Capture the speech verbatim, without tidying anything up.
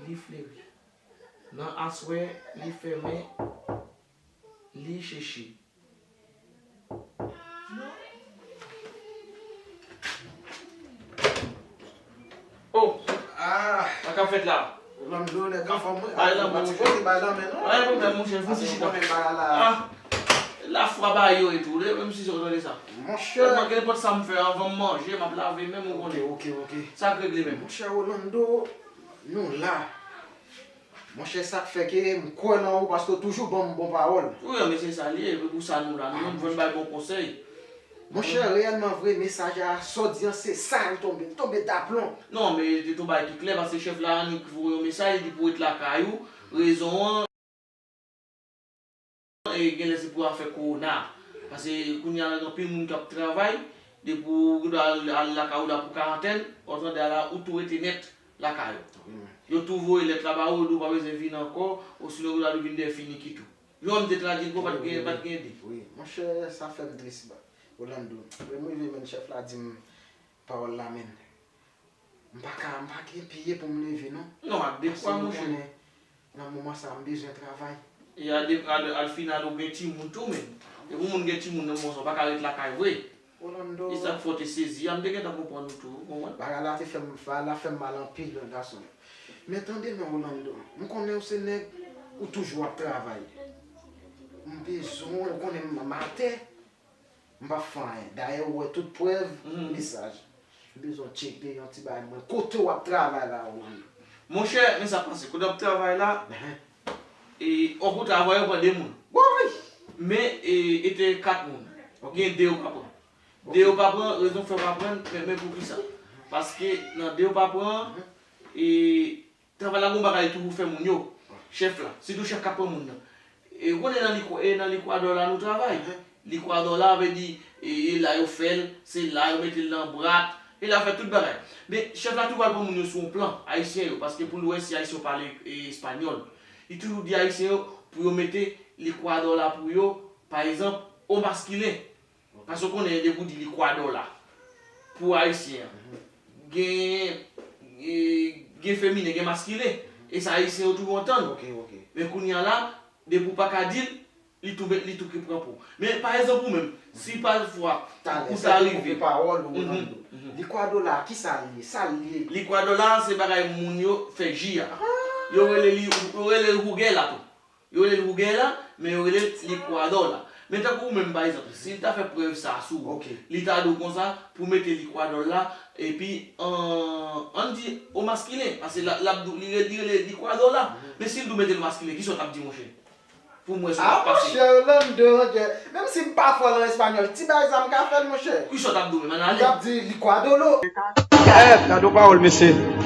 li fleri. Nan aswè, li fèmen, li cheche. Oh! Ah! Sa k ap fèt la? Lanm dlo nèg anfòm, wi. Bay lanmen, monchè. Bay lanmen, non? Pa gen pwoblèm, monchè. Vin ti chita. Ah! Lafwa ba yo e tou, menm si se w tande sa. Monchè. Sèlman ke nenpòt sa m fè anvan m manje, m ap lave men m, ou konnen. Ok, ok, ok. Sa k regle menm. Monchè Rolando, nou la. Monchè, sa k fè ke m kwè nan ou, paske w toujou ban m bon pawòl. Wi, men se sa l ye, e pou sa nou la, nou menm fò n bay bon konsèy. Monchè, reyèlman vre, mesaj a, sa w di an, se sa, l tonbe, l tonbe daplon. Non, men li te yon bagay ki klè, paske chèf la annik voye yon mesaj, li di pou w ret lakay ou, rezon an, e genlè se pou afè kowona. Paske kounye a, gen anpil moun k ap travay, depi w al, al lakay ou la pou karantèn, ou tande a la, ou tou rete nèt lakay ou. Wi, men. Yo tou voye lèt la ba ou, yo di w pa bezwen vin ankò, osinon yo ta dwe vin dèyè finikit ou. Jan m te tradui l pou w, pa t gen, pa t gen ide. Wi, monchè, sa fè m tris, ba, Rolando. Lè m rive, men, chèf la di m pawòl la, men. M pa ka, m pa gen pye pou m leve, non. Non, ak de pwa, monchè. Paske ou konnen, nan moman sa a, m bezwen travay. E a de, al, al final, ou gen timoun tou, men. E pou moun gen timoun nan moman sa, ou pa ka ret lakay vre. Rolando. E sa k fè w te sezi a, m te gentan konprann ou tou, ou konprann? Bagay la te fè m, bagay la fè m mal anpil, gason. Men tande non, Rolando, m konnen ou se nèg, ou toujou ap travay. M bezwen w, ou konnen m, m atè. M p ap fè anyen. Dayè, ou wè tout prèv, mesaj. M bezwen tcheke yon ti bagay mwen. Kote w ap travay la, Rolando? Monchè, men sa k pase. Kote m ap travay la, e, on kou travay yo pran de moun. Woy! Men, e, e te kat moun. Gen de yo pa pran. De yo pa pran, rezon k fè yo pa pran, men, men poukisa? Paske nan de yo pa pran, e, travay la gon bagay tou pou fè moun yo. Chèf la, sitou chèf k ap pran moun nan. E, ou konnen nan likwa, e, nan likwadò la nou travay. Likwadò la, vle di, e, e la yo fè l, se la yo mete l nan brat, e la yo fè tout bagay. Men, chèf la toujou al pran moun yo sou yon plan, ayisyen yo, paske pou l wè si ayisyen yo pale, e, espanyòl. Li toujou di ayisyen yo pou yo mete likwadò la pou yo, pa egzanp, o maskilen. Paske w konnen, depi w di likwadò la, pou ayisyen an, gen, e, gen feminen, gen maskilen. E sa ayisyen yo toujou antann. Ok, ok. Men kounye a la, depi w pa ka di l, li tou, li tou ki pran pou. Men, pa egzanp, ou menm, si pafwa ou ta rive. Pawòl ou, Rolando. Likwadò la, kisa l ye? Sa l ye? Likwadò la, se bagay moun yo fè ji a. Yo rele li, yo rele l wougè la tou. Yo rele l wougè la, men yo rele l likwadò la. Men tankou ou menm, pa egzanp, si l ta fè prèv sa a sou ou, li ta di w konsa pou w mete likwadò la, epi an, ann di o maskilen, paske l ap, l ap di w, li re-, li rele l likwadò la. Men si l di w mete l o maskilen, kisa w t ap di, monchè? Pou m wè sa k ap pase. Ah, monchè, Rolando, monchè. Menm si m pa fò nan espanyòl, ti bagay sa m ka fè l, monchè. Kisa w t ap di w menm, ann ale? M t ap di likwadò. Eh, gade yon pawòl, mesye.